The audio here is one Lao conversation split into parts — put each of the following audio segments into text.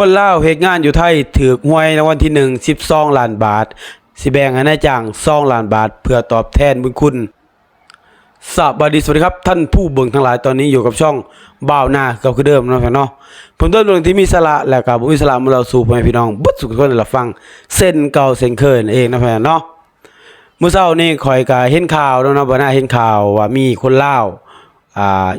ຄົນລາວເຮັດງານຢູ່ໄທຖືກຫວຍລາງວັນທີໜຶ່ງສິບສອງລ້ານບາດ ຊິແບ່ງໃຫ້ນາຍຈ້າງສອງລ້ານບາດ ເພື່ອຕອບແທນບຸນຄຸນ. ສະບາຍດີ ສະຫວັດດີຄັບ ທ່ານຜູ້ເບິ່ງທັງຫຼາຍ, ຕອນນີ້ຢູ່ກັບຊ່ອງບ່າວນາຄືເກົ່າຄືເດີມເນາະ ເນາະ. ເພີ່ມເຕີມເລື່ອງທີ່ມີສາລະ ແລະ ກະບໍ່ມີສາລະ ມາເລົ່າສູ່ພໍ່ແມ່ພີ່ນ້ອງເບິດສູ່ທຸກຄົນໄດ້ຮັບຟັງ ເຊັ່ນເກົ່າເຊັ່ນເຄີຍນັ້ນເອງເນາະ ເນາະ. ມື້ເຊົ້ານີ້ຂ້ອຍກະເຫັນຂ່າວເນາະ ເນາະ ບ່າວນາເຫັນຂ່າວວ່າມີຄົນລາວ ອ່າ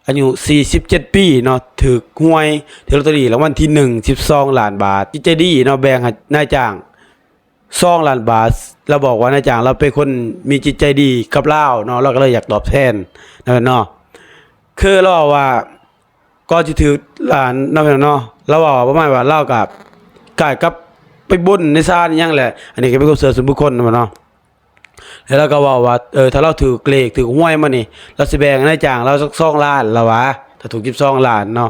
ອາຍຸສີ່ສິບເຈັດປີເນາະ ຖືກຫວຍ ຖືກລອດເຕີຣີລາງວັນທີໜຶ່ງສິບສອງລ້ານບາດ. ຈິດໃຈດີເນາະ ແບ່ງໃຫ້ນາຍຈ້າງສອງລ້ານບາດ. ລາວບອກວ່ານາຍຈ້າງລາວເປັນຄົນມີຈິດໃຈດີກັບລາວເນາະ ລາວກໍເລີຍຢາກຕອບແທນເນາະ ເນາະ. ຄືລາວເວົ້າວ່າ ກ່ອນຊິຖືກ ອ່າ ເນາະ ເນາະ ລາວເວົ້າປະມານວ່າລາວກໍຄ້າຍກັບໄປບົນໃນສານອີ່ຫຍັງແຫຼະ ອັນນີ້ກໍເປັນຄວາມເຊື່ອສ່ວນບຸກຄົນເນາະ ເນາະ. ແລ້ວລາວກໍເວົ້າວ່າ ເອີ ຖ້າລາວຖືກເລກຖືກຫວຍມານີ້ ລາວຊິແບ່ງໃຫ້ນາຍຈ້າງລາວສັກສອງລ້ານ ລາວວ່າ ຖ້າຖືກສິບສອງລ້ານເນາະ.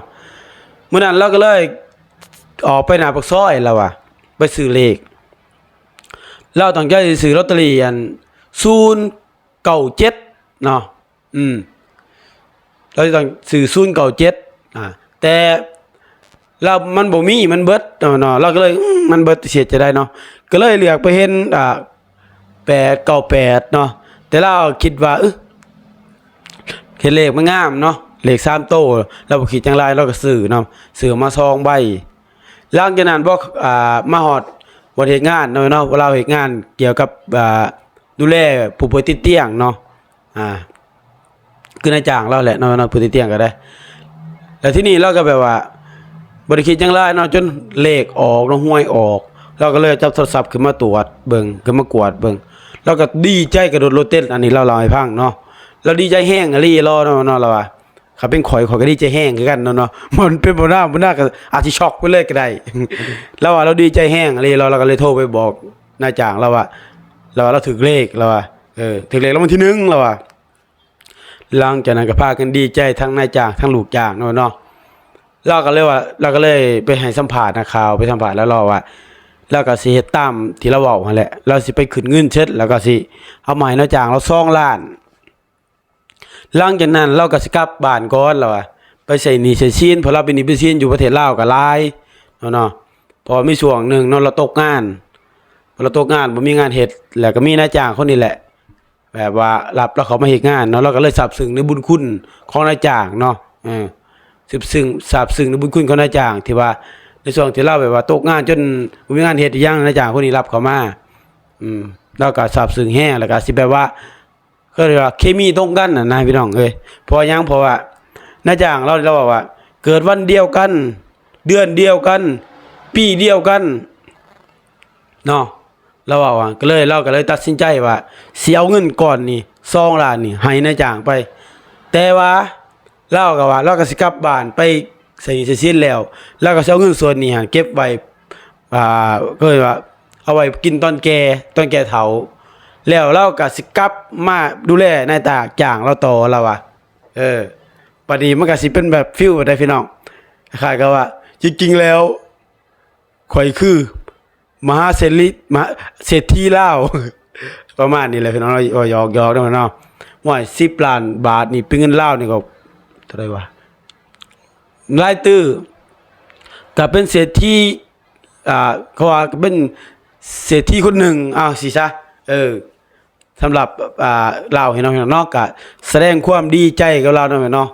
ມື້ນັ້ນລາວກໍເລີຍອອກໄປໜ້າປາກຊອຍ ລາວວ່າ ໄປຊື້ເລກ ລາວຕັ້ງໃຈຊິຊື້ລອດເຕີຣີອັນສູນເກົ້າເຈັດເນາະ ອືມ ລາວຊິຕ້ອງຊື້ສູນເກົ້າເຈັດ ອ່າ ແຕ່ລາວມັນບໍ່ມີ ມັນເບິດເນາະ ລາວກໍເລີຍ ອືມ ມັນເບິດ ຊິເຮັດຈັ່ງໃດເນາະ ກໍເລີຍເລືອກໄປເຫັນ ອ່າ ແປດເກົ້າແປດເນາະ ແຕ່ລາວຄິດວ່າ ເອີ ເຫັນເລກມັນງາມເນາະ ເລກສາມໂຕ ລາວບໍ່ຄິດຫຍັງຫຼາຍ ລາວກໍຊື້ເນາະ ຊື້ມາສອງໃບ. ຫຼັງຈາກນັ້ນ ບໍ່ ອ່າ ມາຮອດບ່ອນເຮັດງານເນາະ ເນາະ ລາວເຮັດງານກ່ຽວກັບ ອ່າ ດູແລຜູ້ປ່ວຍຕິດຕຽງເນາະ ອ່າ ຄືນາຍຈ້າງລາວແຫຼະເນາະ ເນາະ ຜູ້ຕິດຕຽງກໍໄດ້. ແລ້ວທີນີ້ລາວກໍແບບວ່າບໍ່ໄດ້ຄິດຫຍັງຫຼາຍເນາະ ຈົນເລກອອກເນາະ ຫວຍອອກ ລາວກໍເລີຍຈັບໂທລະສັບຂຶ້ນມາຕວດເບິ່ງ ຂຶ້ນມາກວດເບິ່ງ ລາວກໍດີໃຈກະໂດດໂລດເຕັ້ນ ອັນນີ້ລາວເລົ່າໃຫ້ຟັງເນາະ ລາວດີໃຈແຮງອີ່ຫຼີເນາະ ເນາະ ລາວວ່າ ຄັນເປັນຂ້ອຍ ຂ້ອຍກໍດີໃຈແຮງຄືກັນເນາະ ເນາະ ມັນເປັນບ່າວນາ ບ່າວນາກໍອາດຊິຊັອກໄປເລີຍກໍໄດ້ ລາວວ່າລາວດີໃຈແຮງອີ່ຫຼີ ລາວ ລາວກໍເລີຍໂທໄປບອກນາຍຈ້າງລາວວ່າ ລາວວ່າລາວຖືກເລກ ລາວວ່າ ເອີ ຖືກເລກລາງວັນທີໜຶ່ງ ລາວວ່າ. ຫຼັງຈາກນັ້ນກໍພາກັນດີໃຈທັງນາຍຈ້າງທັງລູກຈ້າງເນາະ ເນາະ ລາວກໍເລີຍວ່າ ລາວກໍເລີຍໄປໃຫ້ສຳພາດນັກຂ່າວ ໄປສຳພາດລາວ ລາວວ່າ ລາວກໍຊິເຮັດຕາມທີ່ລາວເວົ້າຫັ້ນແຫຼະ ລາວຊິໄປຂຶ້ນເງິນເສັດ ລາວກໍຊິເອົາມາໃຫ້ນາຍຈ້າງລາວສອງລ້ານ. ຫຼັງຈາກນັ້ນລາວກໍຊິກັບບ້ານກ່ອນ ລາວວ່າ ໄປໃຊ້ໜີ້ໃຊ້ສິນ ເພາະລາວເປັນໜີ້ເປັນສິນຢູ່ປະເທດລາວກໍຫຼາຍເນາະ ເນາະ ເພາະວ່າມີຊ່ວງໜຶ່ງເນາະ ລາວຕົກງານ ລາວຕົກງານບໍ່ມີງານເຮັດ ແລ້ວກໍມີນາຍຈ້າງຄົນນີ້ແຫຼະ ແບບວ່າຮັບລາວເຂົ້າມາເຮັດງານເນາະ ລາວກໍເລີຍຊາບຊຶ້ງໃນບຸນຄຸນຂອງນາຍຈ້າງເນາະ ເອີ ຊາບຊຶ້ງ ຊາບຊຶ້ງໃນບຸນຄຸນຂອງນາຍຈ້າງ ທີ່ວ່າໃນຊ່ວງທີ່ລາວແບບວ່າຕົກງານຈົນບໍ່ມີງານເຮັດອີ່ຫຍັງ ນາຍຈ້າງຄົນນີ້ຮັບເຂົ້າມາ ອືມ ລາວກໍຊາບຊຶ້ງແຮງ ແລ້ວກໍຊິແບບວ່າ ເຂົາເອີ້ນວ່າເຄມີຕົງກັນນະ ນະ ພີ່ນ້ອງເອີຍ. ເພາະຫຍັງ? ເພາະວ່ານາຍຈ້າງລາວ ລາວເວົ້າວ່າ ເກີດວັນດຽວກັນ ເດືອນດຽວກັນ ປີດຽວກັນເນາະ ລາວເວົ້າວ່າ ກໍເລີຍ ລາວກໍເລີຍຕັດສິນໃຈວ່າ ຊິເອົາເງິນກ້ອນນີ້ ສອງລ້ານນີ້ ໃຫ້ນາຍຈ້າງໄປ. ແຕ່ວ່າລາວກໍວ່າ ລາວກໍຊິກັບບ້ານໄປໃຊ້ໜີ້ໃຊ້ສິນແລ້ວ ລາວກໍຊິເອົາເງິນສ່ວນນີ້ຫັ້ນເກັບໄວ້ ອ່າ ເອີ້ນວ່າເອົາໄວ້ກິນຕອນແກ່ ຕອນແກ່ເຖົ້າ ແລ້ວລາວກໍຊິກັບມາດູແລນາຍຕາຈ້າງລາວຕໍ່ ລາວວ່າ. ເອີ ບັດນີ້ມັນກໍຊິເປັນແບບຟີລແບບໃດພີ່ນ້ອງ ຄ້າຍໆກັບວ່າ ຈິງໆແລ້ວຂ້ອຍຄືມະຫາເສດລີ ມະຫາເສດຖີລາວ ປະມານນີ້ແຫຼະພີ່ນ້ອງເນາະ ຫຍອກໆເນາະ ໂອ້ຍ ສິບລ້ານບາດນີ້ເປັນເງິນລາວນີ້ກໍເທົ່າໃດວະ ຫຼາຍຕື້ ກໍເປັນເສດຖີ ອ່າ ເຂົາວ່າເປັນເສດຖີຄົນໜຶ່ງ ເອົາຊີ້ຊະ ເອີ ສຳລັບ ອ່າ ລາວເນາະ ເນາະ ກະສະແດງຄວາມດີໃຈກັບລາວເນາະ ເນາະ.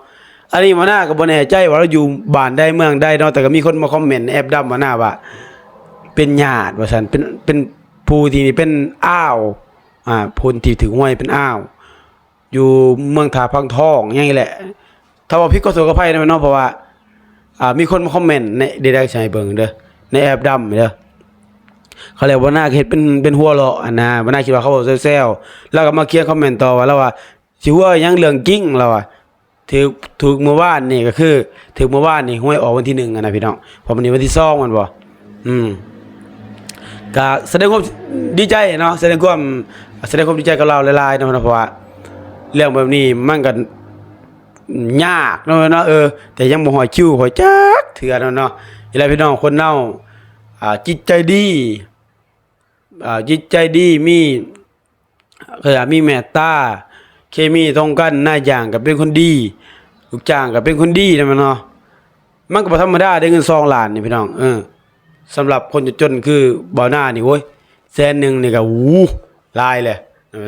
ອັນນີ້ມານາກໍບໍ່ແນ່ໃຈວ່າລາວຢູ່ບ້ານໃດເມືອງໃດເນາະ ແຕ່ກໍມີຄົນມາຄອມເມັນແອບດຳມານາວ່າ ເປັນຍາດວ່າຊັ້ນ ເປັນ ເປັນຜູ້ທີ່ເປັນອ້າວ ອ່າ ຄົນທີ່ຖືກຫວຍເປັນອ້າວ ຢູ່ເມືອງທ່າພັງທອງຫຍັງນີ້ແຫຼະ. ຖ້າເວົ້າຜິດກໍໂທດຂອອໄພນຳເນາະ ເພາະວ່າ ອ່າ ມີຄົນມາຄອມເມັນໃນ ດຽວໃດຊິໃຫ້ເບິ່ງເດີ ໃນແອບດຳເດີ ເຂົາເລີຍວ່ານາເຮັດເປັນ ເປັນຫົວເລາະຫັ້ນນາ ວ່ານາຄິດວ່າເຂົາເວົ້າແຊວໆ ລາວກໍມາຂຽນຄອມເມັນຕໍ່ວ່າ ລາວວ່າ ຊິຫົວຫຍັງ ເລື່ອງຈິງ ລາວວ່າ ຖືກ ຖືກມື້ວານນີ້ ກໍຄືຖືກມື້ວານນີ້ ຫວຍອອກວັນທີໜຶ່ງຫັ້ນນະພີ່ນ້ອງ ເພາະມື້ນີ້ວັນທີສອງແມ່ນບໍ່? ອືມ ກະສະແດງຄວາມດີໃຈເນາະ ສະແດງຄວາມ ສະແດງຄວາມດີໃຈກັບລາວຫຼາຍໆເນາະ ເພາະວ່າເລື່ອງແບບນີ້ມັນກະຍາກເນາະ ເນາະ ເອີ ແຕ່ຍັງບໍ່ຮອດຄິວຂ້ອຍຈັກເທື່ອເນາະ ເນາະ. ນີ້ແຫຼະພີ່ນ້ອງ ຄົນເຮົາ ອ່າ ຈິດໃຈດີ ອ່າ ຈິດໃຈດີ ມີ ເອີ ມີແມັດຕາ ເຄມີຕົງກັນ ນາຍຈ້າງກໍເປັນຄົນດີ ລູກຈ້າງກໍເປັນຄົນດີນຳເນາະ. ມັນກໍບໍ່ທຳມະດາເດ້ ເງິນສອງລ້ານນີ້ພີ່ນ້ອງ. ເອີ ສຳລັບຄົນຈົນໆຄືບ່າວນານີ້ ໂອ້ຍ ແສນໜຶ່ງນີ້ກໍ ໂອ້ ຫຼາຍແຫຼະ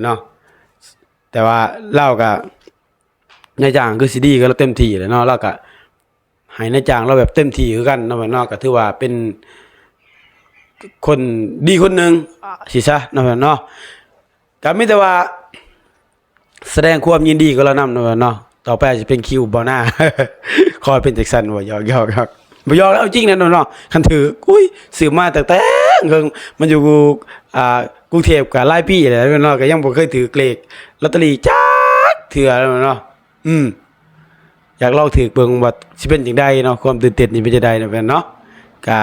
ເນາະ. ແຕ່ວ່າລາວກໍ ນາຍຈ້າງຄືຊິດີກັບລາວເຕັມທີ່ແຫຼະເນາະ, ລາວກໍໃຫ້ນາຍຈ້າງລາວແບບເຕັມທີ່ຄືກັນເນາະ ແມ່ນເນາະ. ກໍຖືວ່າເປັນຄົນດີຄົນໜຶ່ງ ອາ ຊິຊະເນາະ ແມ່ນເນາະ. ກໍມີແຕ່ວ່າສະແດງຄວາມຍິນດີກັບລາວນຳເນາະ ແມ່ນເນາະ. ຕໍ່ໄປອາດຈະເປັນຄິວບ່າວນາ ຂໍໃຫ້ເປັນຈັ່ງຊັ້ນ. ບໍ່ ຢອກໆໆ ບໍ່ຢອກ ເອົາຈິງແຫຼະເນາະ ເນາະ. ຄັນຖືກ ອຸ້ຍ ຊື້ມາຕັ້ງແຕ່ເຫິງ ມັນຢູ່ ອ່າ ກຸງເທບກໍຫຼາຍປີແລ້ວເນາະ, ກໍຍັງບໍ່ເຄີຍຖືກເລກລອດເຕີຣີຈັກເທື່ອເນາະ. ອືມ ຢາກລອງຖືກເບິ່ງວ່າຊິເປັນຈັ່ງໃດເນາະ, ຄວາມຕື່ນເຕັ້ນນີ້ເປັນຈັ່ງໃດເນາະ ແມ່ນເນາະ. ກະ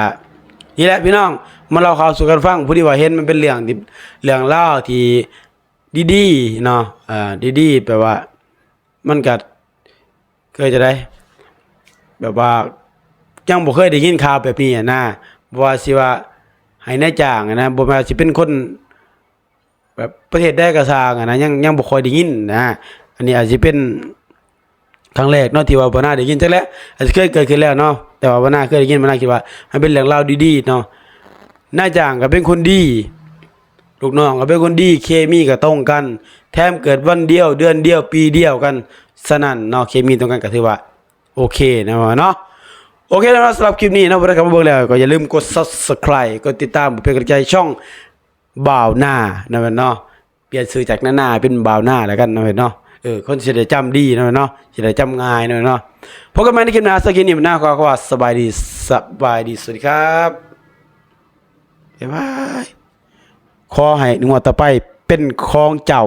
ນີ້ແຫຼະພີ່ນ້ອງ ມາເລົ່າຂ່າວສູ່ກັນຟັງ. ພໍດີວ່າເຫັນມັນເປັນເລື່ອງທີ່ ເລື່ອງລາວທີ່ດີໆເນາະ, ເອີ ດີໆ ແບບວ່າມັນກະ ຄືຈະໄດ້ ແບບວ່າຍັງບໍ່ເຄີຍໄດ້ຍິນຂ່າວແບບນີ້ຫັ້ນນະ. ບໍ່ວ່າຊິວ່າໃຫ້ນາຍຈ້າງຫັ້ນນະ, ບໍ່ແມ່ນວ່າຊິເປັນຄົນ ແບບປະເທດໃດກໍຊ່າງຫັ້ນນະ ຍັງ ຍັງບໍ່ຄ່ອຍໄດ້ຍິນນະ. ອັນນີ້ອາດຊິເປັນຄັ້ງແລກເນາະ ທີ່ວ່າບ່າວນາໄດ້ຍິນ. ຈັກແຫຼະ ອາດຈະເຄີຍເກີດຂຶ້ນແລ້ວເນາະ, ແຕ່ວ່າບ່າວນາເຄີຍໄດ້ຍິນ, ບ່າວນາຄິດວ່າມັນເປັນເລື່ອງລາວດີໆເນາະ. ນາຍຈ້າງກໍເປັນຄົນດີ, ລູກນ້ອງກໍເປັນຄົນດີ, ເຄມີກໍຕົງກັນ, ແຖມເກີດວັນດຽວ ເດືອນດຽວ ປີດຽວກັນ. ສະນັ້ນເນາະ ເຄມີຕົງກັນກໍຖືວ່າໂອເຄນະເນາະ. ໂອເຄແລ້ວເນາະ ສຳລັບຄລິບນີ້ເນາະ, ຜູ້ໃດເຂົ້າມາເບິ່ງແລ້ວກໍຢ່າລືມກົດ Subscribe ກົດຕິດຕາມ ເພື່ອເປັນກຳລັງໃຈຊ່ອງ ບ່າວນາເນາະ ແມ່ນເນາະ. ປ່ຽນຊື່ຈາກນານາເປັນບ່າວນາແລ້ວກັນເນາະ ແມ່ນເນາະ. ເອີ ຄົນຊິໄດ້ຈຳດີເນາະ ແມ່ນເນາະ, ຊິໄດ້ຈຳງ່າຍເນາະ ແມ່ນເນາະ. ພົບກັນໃໝ່ໃນຄລິບໜ້າ. ສຳລັບຄລິບນີ້ ນາຂໍ ຂໍວ່າສະບາຍດີ ສະບາຍດີ ສະຫວັດດີຄັບ ບາຍບາຍ. ຂໍໃຫ້ງວດຕໍ່ໄປເປັນຂອງເຈົ້າ.